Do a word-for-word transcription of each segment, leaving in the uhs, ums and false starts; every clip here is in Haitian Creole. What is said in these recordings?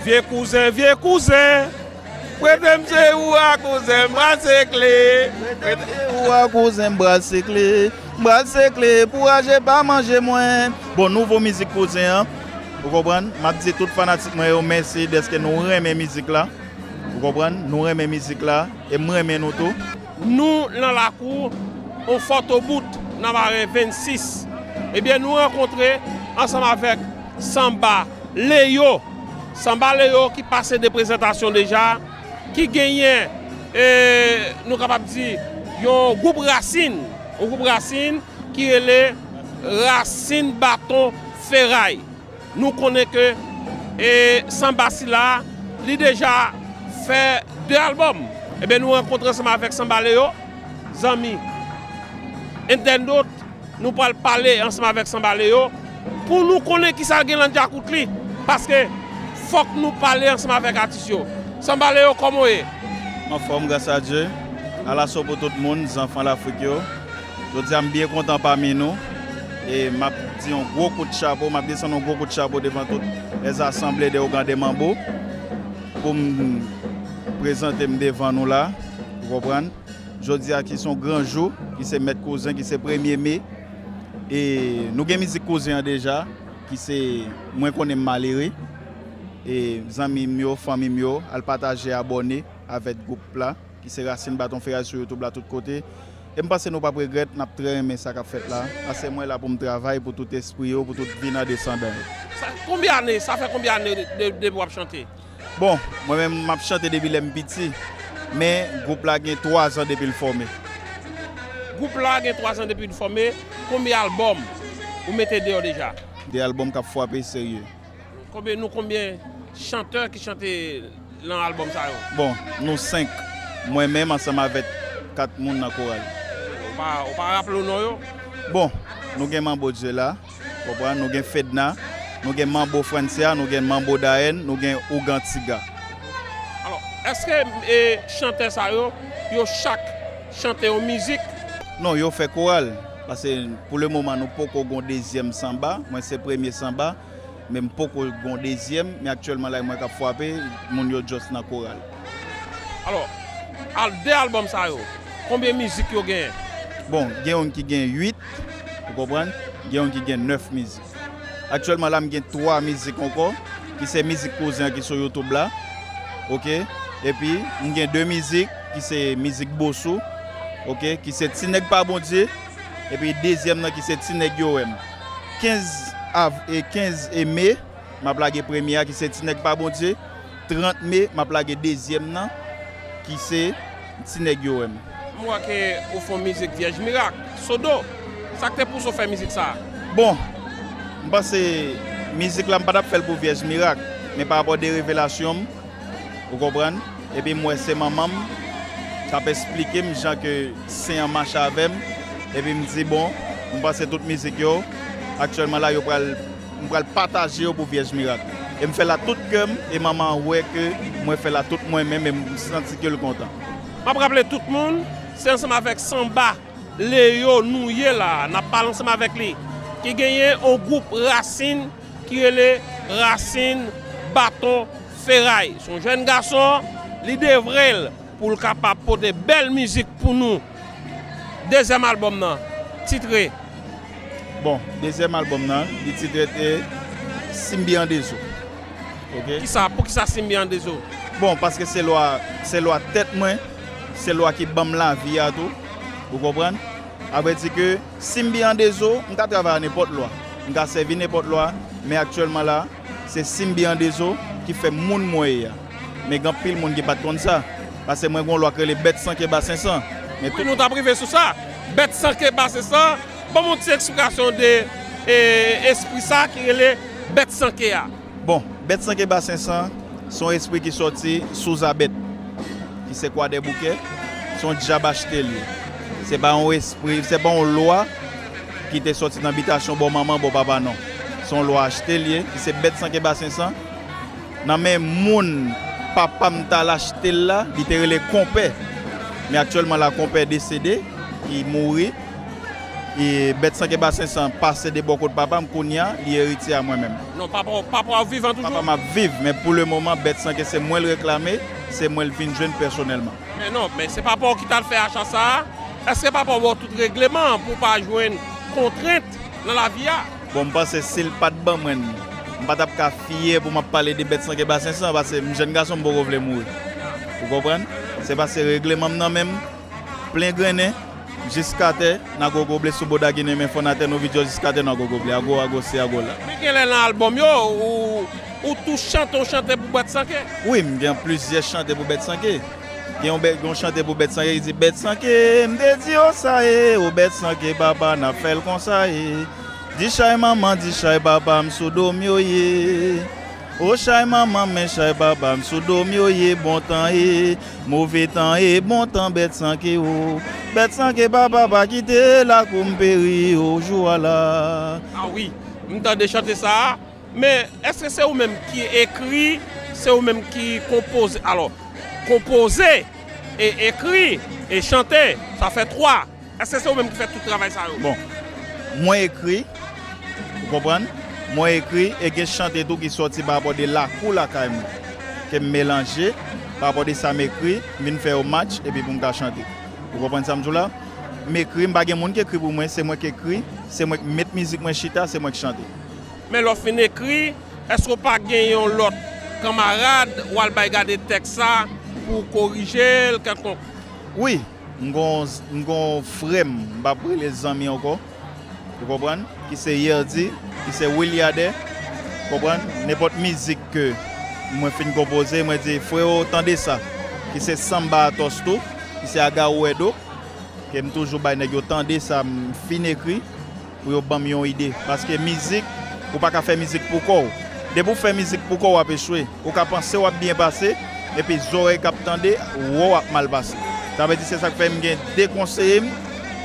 Vye kouzen, vye kouzen. Prete m se ou a kouzen, m pral sekle. Prete m se ou a kouzen, m pral sekle. M pral sekle, pou raje pa manje mwen. Bon, nouvo mizik kouzen an. Ou konprann? M ap di tout fanatik mwen yo mèsi dèske nou renmen mizik la. Ou konprann? Nou renmen mizik la e m renmen nou tou. Nou nan lakou on Fòtobout nan Maren vennsis. Ebyen, nou rankontre ansanm avèk Sanba Leyo. Sanba Leyo ki pase de prezantasyon deja, ki genyen, e, nou kapab di, yon gwoup rasin, yon gwoup rasin ki rele Rasin Baton Feray. Nou konnen ke, e, Sanba sila, li deja fè de albòm. Ebyen, nou rankontre ansanm avèk Sanba Leyo, zanmi. And then dot, nou pral pale ansanm avèk Sanba Leyo pou nou konnen kisa l gen nan djakout li. Paske fòk nou pale ansanm avèk atis yo. Sanba Leyo, kòman w ye? Anfòm, gras a Dye. Alaso pou tout moun, zanfan Lafrik yo. Jodi a, m byen kontan pami nou. E m ap di yon gwo kout chapo, m ap desann yon gwo kout chapo devan tout lèzasanble de Ouganda Mambo pou m prezante m devan nou la. Ou konprann? Jodi a ki se yon gran jou, ki se mèt kouzen, ki se premye me. E nou gen mizik kouzen an deja, ki se Mwen konnen m malere. E zanmi m yo, fanmi m yo, al pataje, abòne avèk gwoup la, ki se Rasin Baton Feray sou YouTube la tout kote. E m panse nou p ap regrèt, n ap trè renmen sa k ap fèt la. Paske mwen la pou m travay pou tout espri yo, pou tout vi nan desandan yo. Sa, konbyen ane, sa fè konbyen ane de, de, depi w ap chante? Bon, mwen menm, m ap chante depi lè m piti, men gwoup la gen twazan depi l fòme. Gwoup la gen twazan depi l fòme, konbyen albòm ou mete deyò deja? De albòm k ap frape serye. Konbyen, nou konbyen chantè ki chante nan albòm sa yo? Bon, nou senk. Mwen menm ansanm avèk kat moun nan koral. Ou pa, ou pa raple w non yo? Bon, nou gen Manbo Djela, konprann, nou gen Fedna, nou gen Manbo Francia, nou gen Manbo Daen, nou gen Ougan Tiga. Alò, èske, e, chantè sa yo, yo chak chante yon mizik? Non, yo fè koral. Paske pou le moman, nou poko gon dezyèm sanba. Mwen se premye sanba. Men m poko gon dezyèm. Men aktyèlman la, e mwen k ap frape. Moun yo just nan koral. Alò, al, de albòm sa yo, konbyen mizik yo genyen? Bon, gen youn ki gen uit, ou konprann? Gen youn ki gen nèf mizik. Aktyèlman la, m gen twa mizik ankò, ki se mizik kouzen an ki sou YouTube la. Oke? Epi, m gen de mizik, ki se mizik Bosou, oke? Ki se Ti Nèg Pa Bondye. Epi, dezyèm nan, ki se Ti Nèg Yo Wè M. Kenz av-, e kenz e me, m ap lage premye a, ki se Ti Nèg Pa Bondye. Trant me, m ap lage dezyèm nan, ki se Ti Nèg Yo Wè M. M wè ke ou fè yon mizik Vyèj Mirak, Sodo. Sa k te pouse w fè mizik sa a? Bon, m panse mizik la, m pa t ap fè l pou Vyèj Mirak, men pa rapò de revelasyon m, ou konprann? Epi m wè se manman m k ap esplike m jan ke sen an mache avè m. Epi m di, bon, m panse tout mizik yo, aktyèlman la, yo pral, m pral pataje yo pou Vyèj Mirak. E m fè l ak tout kè m, e manman an wè ke mwen fè l ak tout mwen menm, e m santi ke l kontan. M ap raple tout moun, se ansanm avèk Sanba Leyo nou ye la a, n ap pale ansanm avèk li, ki genyen yon gwoup rasin ki rele Rasin Baton Feray. Se yon jèn gason, li devre l pou l kapab pote bèl mizik pou nou. Dezyèm albòm nan, titre. Bon, dezyèm albòm nan, li titre te Simbi an Dezo. Oke? Kisa, poukisa Simbi an Dezo? Bon, paske se lwa, se lwa tèt mwen, se lwa ki ban m lavi a tou. Ou konprann? A vrè di ke, si m byen an dezo, m ka travay ak nenpòt lwa. M ka sèvi nenpòt lwa, men aktyèlman la, se si m byen an dezo ki fè m moun mwen ye a. Men gen anpil moun ki pa t konn sa. Paske mwen gen yon lwa k rele bèt san ke basen san. Men wi, tout nou t ap rive sou sa. Bèt san ke basen san, ban m yon ti eksplikasyon de, e, espri sa ki rele bèt san ke a. Bon, bèt san ke basen san, se yon espri ki sòti sou Zabèt, ki se Kwadèboukè, se yon dyab achte l ye. Se pa yon espri, se pa yon lwa ki te sòti nan bitasyon bò manman, bò papa, non. Se yon lwa achte l ye, ki se bèt san ke basen san. Nan men moun papa m t al achte l la, li te rele Konpè. Men aktyèlman la, Konpè desede, li mouri. E Bèt Sanke Basen San pase de bò kot papa m, kounye a, li eritye a mwen menm. Non, papa, papa w vivan toujou? Papa m ap viv, men pou le moman, Bèt Sanke se mwen l reklame, se mwen l vin jwenn pèsonèlman. Men non, men se papa w ki t al fè acha sa a. Èske papa w ba w tout regleman pou w pa jwenn kontrent nan lavi a? Bon, m panse si l pa t ban mwen l, m pa t ap ka fyè pou m ap pale de Bèt Sanke Basen San, paske m jèn gason, m poko vle mouri. Ou konprann? Se paske regleman m nan men m, plen grennen, jiskatè, Nago Goble sou Boda Ginen, men fò n atè nou vidyo jiskatè Nago Goble, ago, ago, si ago la. Men genlè nan albòm yo, ou, ou tou chante yon chante pou Bèt Sanke? Wi, m gen plizyè chante pou Bèt Sanke. Gen yon bè-, yon chante pou Bèt Sanke ki di, Bèt Sanke, m te di yo sa ye, o Bèt Sanke, papa, n ap fè l konsa ye. Di chay manman, di chay papa, m sou do m yo ye. O chay manman, men chay papa, m sou do m yo ye, bon tan ye, move tan ye, bon tan, Bèt Sanke o. Bèt Sanke, papa, pa kite lakou m peri o, jou a la. Ah wi, m tande chante sa a, men èske se ou menm ki ekri, se ou menm ki konpoze? Alò, konpoze, e ekri, e chante, sa fè twa. Èske se ou menm ki fè tout travay sa yo? Bon, mwen ekri, ou konprann? Mwen ekri e gen chante tou ki sòti pa rapò de lakou lakay mwen, ke m melanje, pa rapò de sa m ekri, m vin fè yo match, epi pou m ka chante. Ou konprann sa m di w la? M ekri, m pa gen moun ki ekri pou mwen, se mwen ki ekri, se mwen ki met mizik mwen chita, se mwen ki chante. Men lè w fin ekri, èske w pa gen yon lòt kanmarad w al bay gade tèks sa pou w korije l kèlkonk? Wi, m gon, m gon frè m, m p ap rele zanmi ankò, ou konprann, ki se Yerdy, ki se Williader, konprann, nenpòt mizik ke mwen fin konpoze, mwen di, freo, tande sa, ki se Samba Atos tou, ki se Agawou Edo, ke m toujou bay nèg yo tande sa m fin ekri, pou yo ban m yon ide. Paske mizik, ou pa ka fè mizik pou kò w. Depi w fè mizik pou kò w, w ap echwe. Ou ka panse w ap byen pase, epi zòrèy k ap tande, wè w ap mal pase. Sa vle di se sa k fè m gen de konseye m,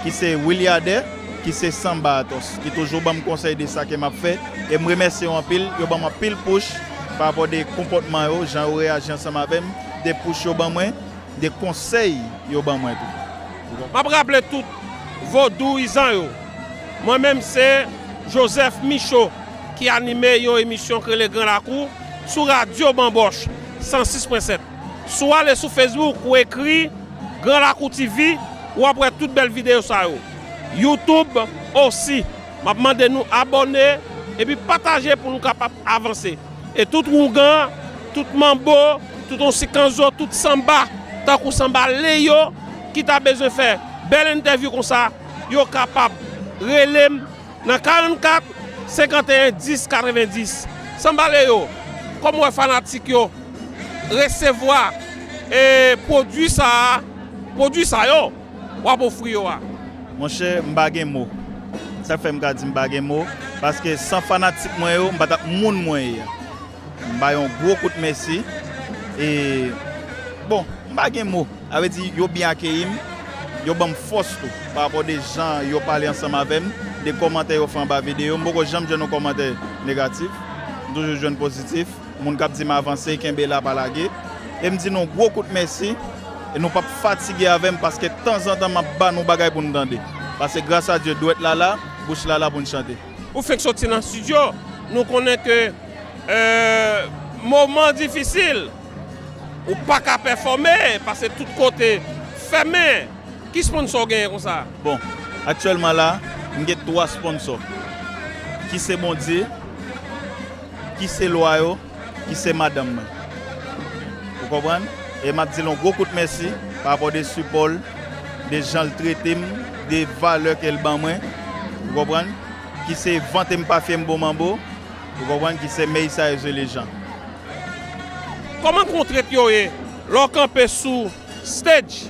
ki se Williader, ki se Samba Atos, ki toujou ban m konsèy de sa ke m ap fè. E m remèsye yo anpil, yo ban m anpil pouch pa rapò de konpòtman yo, jan yo reyaji ansanm avè m, de pouch yo ban mwen, de konsèy yo ban mwen tou. M ap raple tout vodouyizan yo, mwen menm se Joseph Michaud ki anime yon emisyon k rele Gran Lakou sou radyo Banbòch san sis pwen sèt. Si w ale sou Facebook, ou ekri Gran Lakou T V, w ap wè tout bèl videyo sa yo. YouTube osi. M ap mande nou abòne epi pataje pou nou kapab avanse. E tout wougan, tout manbo, tout yon sikanzo, tout sanba, tankou sanba Leyo, ki ta bezwen fè bèl entèvyou konsa, yo kapab rele m nan karannkat, senkanteyen, dis, katrevendis. Sanba Leyo, kòman w wè fanatik yo resevwa, e, pwodui sa a, pwodui sa yo w ap ofri yo a? Monchè, m pa gen mo. Sa k fè m ka di m pa gen mo, paske san fanatik mwen yo, m pa t ap moun mwen ye a. M ba yo yon gwo kout mèsi. E, bon, m pa gen mo. Sa vle di, yo byen akeyi m, yo ban m fòs tou, pa rapò de jan yo pale ansanm avè m, de kòmantè yo fè anba videyo. M poko janm jwenn yon kòmantè negatif. M toujou jwenn pozitif. Moun k ap di m avanse, kenbe la, pa lage. E m di nou gwo kout mèsi. E nou p ap fatige avè m, paske tanzantan m ap ba nou bagay pou n tande. Paske gras a Dye, dwèt la la, bouch la la pou n chante. Ou fenk soti nan estidyo, nou konnen ke, euh, moman difisil, ou pa ka pèfòme, paske tout kote fèmen. Ki sponsò w genyen konsa? Bon, aktyèlman la, m gen twa sponsò, ki se Bondye, ki se lwa yo, ki se madanm mwen. Ou konprann? E m ap di l yon gwo kout mèsi pa rapò de sipò l, de jan l trete m, de valè ke l ban mwen. Ou konprann? Ki se Vante M Pa Fye M Bon Manbo. Ou konprann? Ki se Meysa Ezeli Jan. Kòman kontrent yo ye lè w kanpe sou stage,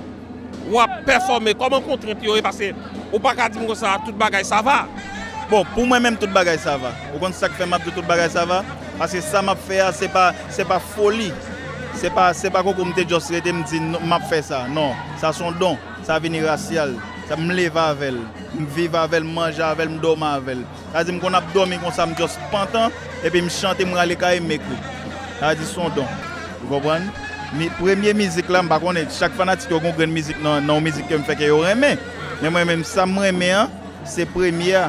w ap pèfòme? Kòman kontrent yo ye? Paske ou pa ka di m konsa tout bagay sa va. Bon, pou mwen menm, tout bagay sa va. Ou konn sa k fè m ap di tout bagay sa va? Paske sa m ap fè a, se pa, se pa foli. Se pa, se pa koko m te just rete m di n-, m ap fè sa. Non, sa se yon don. Sa vini rasyal. Sa m leve avè l. M viv avè l, m manje avè l, m dòmi avè l. Sa di m konn ap dòmi konsa, m just pantan, epi m chante, m rale kay, m ekri. Sa di se yon don. Ou konprann? Mi-, premye mizik la, m pa konnen, chak fanatik yo gon grenn mizik nan, nan yon mizik ke m fè ke yo renmen. Men mwen menm, sa m renmen an, Se premye a.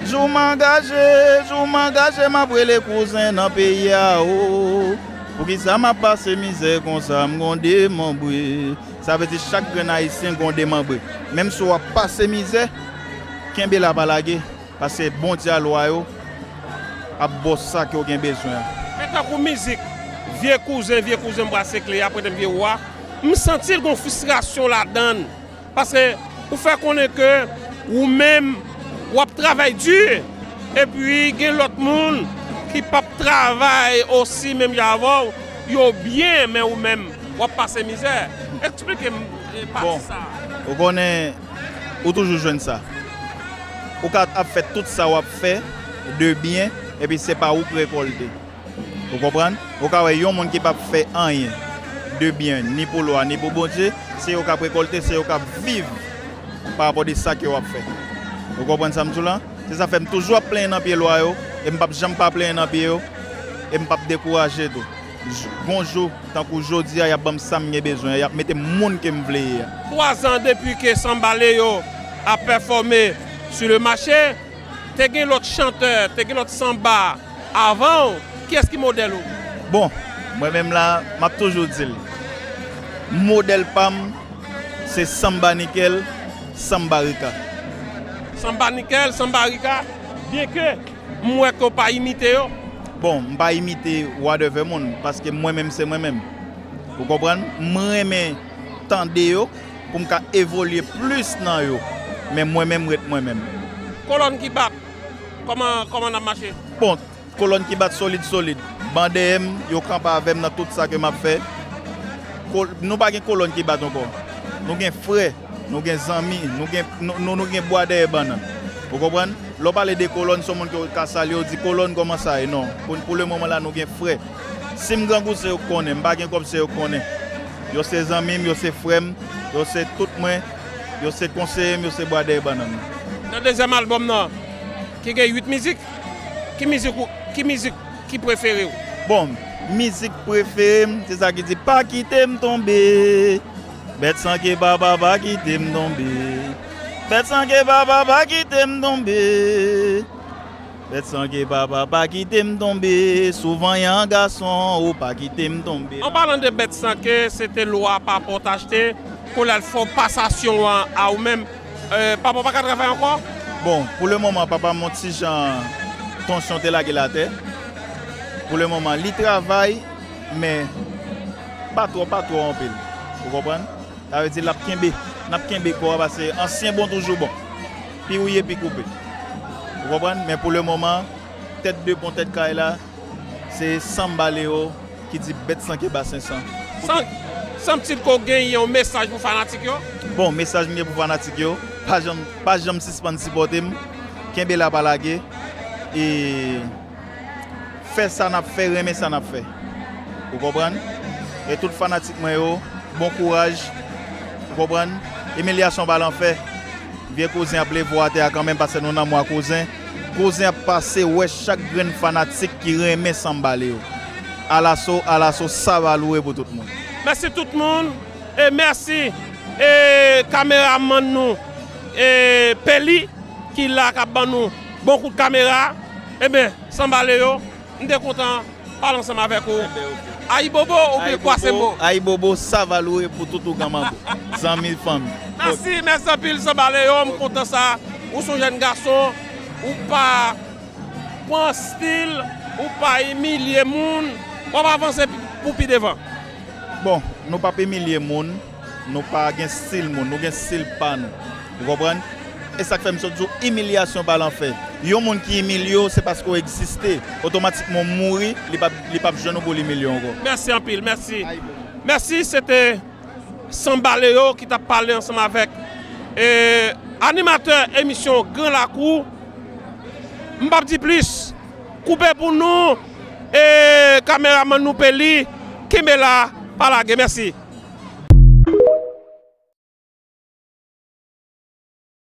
Jou m angaje, jou m angaje, m ap rele kouzen nan peyi a, o. Poukisa m ap pase mizè konsa, m gon demanbre? Sa vle di chak grenn Ayisyen gon demanbre. Menm si w ap pase mizè, kenbe la, pa lage, paske Bondye a lwa yo ap ba w sa ke w gen bezwen an. Men tankou mizik, vye kouzen, vye kouzen m brase kle, apre te m vye wa, m santi l gon fristrasyon ladan l. Paske ou fè konnen ke ou menm, w ap travay di, epi gen lòt moun ki p ap travay osi menm jan avè w, yo byen, men ou menm, w ap pase mizè. Eksplike m, e, pati Bon, sa a. Ou konnen, ou toujou jwenn sa. Ou ka ap fè tout sa w ap fè de byen, epi se pa ou k rekòlte. Ou konprann? Ou ka wè yon moun ki p ap fè anyen de byen, ni pou lwa, ni pou Bondye, se yo k ap rekòlte, se yo k ap viv pa rapò de sa ke w ap fè. Ou konprann sa m di w la? Se sa fè m toujou ap plenyen nan pye lwa yo, e m p ap janm pa plenyen nan pye yo, e m p ap dekouraje tou. J-, gon jou, tankou jodi a, y ap ban m sa m gen bezwen an, y ap mete m moun ke m vle ye a. Twa zan depi ke Sanba Leo ap pèfòme sur le marché, te gen lòt chantè, te gen lòt sanba avan w. Kiyès ki modèl ou? Bon, mwen menm la, m ap toujou di l. Modèl pa m, se Sanba Nickel, Sanba Rica. Sanba Nickel, Sanba Rica, byenke m wè ke w pa imite yo. Bon, m pa imite whatever moun, paske mwen menm se mwen menm. Ou konprann? M renmen tande yo pou m ka evolye plis nan yo. Men mwen menm ret mwen menm. Kolòn ki bat, kòman, kòman n ap mache? Bon, kolòn ki bat solid, solid. Ban dèyè m, yo kanpe avè m nan tout sa ke m ap fè. Kol-, nou pa gen kolòn ki bat ankò. Nou gen frè, nou gen zanmi, nou gen, nou, nou, nou gen bwa dèyè bannann. Ou konprann? Lè w pale de kolòn, se yon moun ke w ka salye, w di, "Kolòn, kòman sa ye?" Non. Pou, pou le moman la, nou gen frè. Si m grangou, se yo k konnen. M pa gen kòb, se yo k konnen. Yo se zanmi m, yo se frè m, yo se tout mwen, yo se konseye m, yo se bwa dèyè bannann mwen. Nan dezyèm albòm nan, ki gen uit mizik, ki mizik ou, ki mizik ki prefere w? Bon, mizik prefere m, se sa ki di, "Pa kite m tonbe." Bèt sanke papa, pa kite m tonbe. Bèt sanke papa, pa kite m tonbe. Bèt sanke papa, pa kite m tonbe. Souvan yon gason, ou pa kite m tonbe. An palan de bèt sanke, se te lwa papa w t achte pou l al fè w pasasyon an a ou menm. E, papa w pa ka travay ankò? Bon, pou le moman, papa m yon ti jan tansyon te lage l atè. Pou le moman, li travay, men pa twò, pa twò anpil. Ou konprann? Sa vle di l ap kenbe, n ap kenbe kò a, paske ansyen bon toujou bon. Pi wouye, pi koupe. Ou konprann? Men pou le moman, tèt de pon, tèt kay la, se Sanba Leo ki di bèt sanke ba senk san. San, san titre w genyen yon mesaj pou fanatik yo? Bon, mesaj m gen pou fanatik yo, pa janm, pa janm sispann sipòte m, kenbe la pa lage, e fè sa n ap fè, renmen sa n ap fè. Ou konprann? E tout fanatik mwen yo, bon kouraj. Ou konprann? Imilyasyon pa lanfè. Vye kouzen ap leve w atè a kanmenm, paske nou nan mwa kouzen. Kouzen ap pase wè chak grenn fanatik ki renmen Sanba Leo. Alaso, alaso, sa va loure pou tout moun. Mèsi tout moun. E mèsi, e, kameramann nou, e, Peli, ki la, k ap ban nou bon kout kamera. Ebyen, Sanba Leo, m te kontan pale ansanm avèk ou. Ayibobo oubyen kwase mo? Ayibobo, sa va loure pou tout ougan manbo. Zanmi, fanmi. Mèsi, mèsi anpil, Sanba Leo, m kontan sa. Ou se yon jèn gason, ou pa pran stil, ou pa imilye moun, w ap avanse pi, pou pi devan. Bon, nou p ap imilye moun, nou pa gen stil moun, nou gen stil pa nou. Ou konprann? E sa k fè m sot di w, imilyasyon pa lanfè. Yon moun ki imilye w, se paske w egziste. Otomatikman w mouri, li p ap, li p ap jwenn ou pou l imilye w ankò. Mèsi anpil, mèsi. Mèsi, se te Sanba Leo ki t ap pale ansanm avèk, e, animatè emisyon Gran Lakou. M p ap di plis. Koupe pou nou, e, kameramann nou Peli, kenbe la, pa lage. Mèsi.